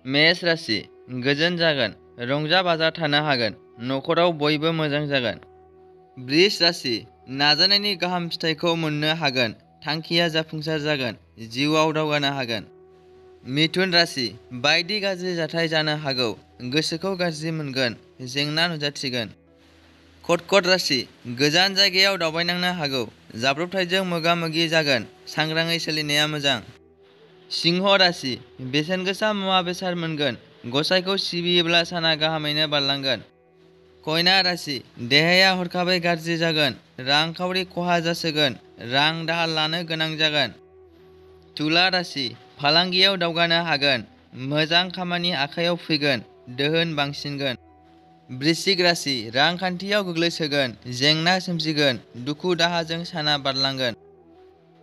मेष राशि गोजोन जागोन, रंजा बाजा थानो हागोन, नखराव बयबो मोजां जागोन। वृष राशि नाजानायनि गाहाम फिथाइखौ मोननो हागोन, थांखिया जाफुंसार जागोन, जिउआव दावगानो हागोन। मिथुन राशि बायदि गाज्रि जाथाय जानो हागौ, गोसोखौ गाज्रि मोनगोन, जेंना नुजाथिगोन। कर्कट राशि गोजान जायगायाव दावबायनांनो हागौ, जाब्रबथायजों मोगा मोगि जागोन, सांग्राङै सोलिनाया मोजां। सिंह राशि बेसेन गोसा मुवा बेसाद मोनगोन, गसाइखौ सिबियोब्ला साना गाहामैनो बारलांगोन। कन्या राशि देहाया हरखाबै गाज्रि जागोन, रांखावरि खहा जासोगोन, रां दाहार लानो गोनां जागोन। तुला राशि फालांगियाव दावगानो हागोन, मोजां खामानि आखायाव फैगोन, दोहोन बांसिनगोन। वृश्चिक राशि रांखान्थियाव गोग्लैसोगोन, जेंना सोमजिगोन, दुखु दाहाजों साना बारलांगोन।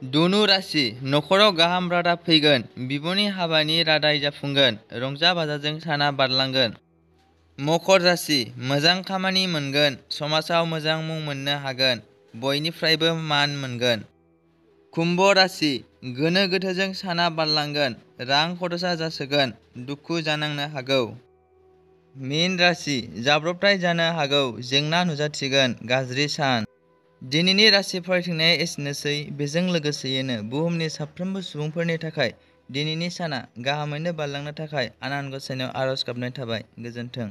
धनु राशि नखराव गाहाम रादाब फैगोन, बिब'नि हाबानि रादाय जाफुंगोन, रंजा बाजाजों साना बारलांगोन। मकर राशि मोजां खामानि मोनगोन, समाजाव मोजां मुं मोननो हागोन, बयनिफ्रायबो मान मोनगोन। कुम्भ राशि गोनो गोथोजों साना बारलांगोन, रां खरसा जासोगोन, दुखु जानांनो हागौ। मीन राशि जाब्रबथाय जानो हागौ, जेंना नुजाथिगोन, गाज्रि सान। दिनैनि राशि फरायथिंनाया एसेनोसै। बेजों लोगोसेयैनो बुहुमनि साफ्रोमबो सुबुंफोरनि थाखाय दिनैनि साना गाहामैनो बारलांनो थाखाय आनान गसाइनाव आरज गाबनाय थाबाय। गोजोन्थों।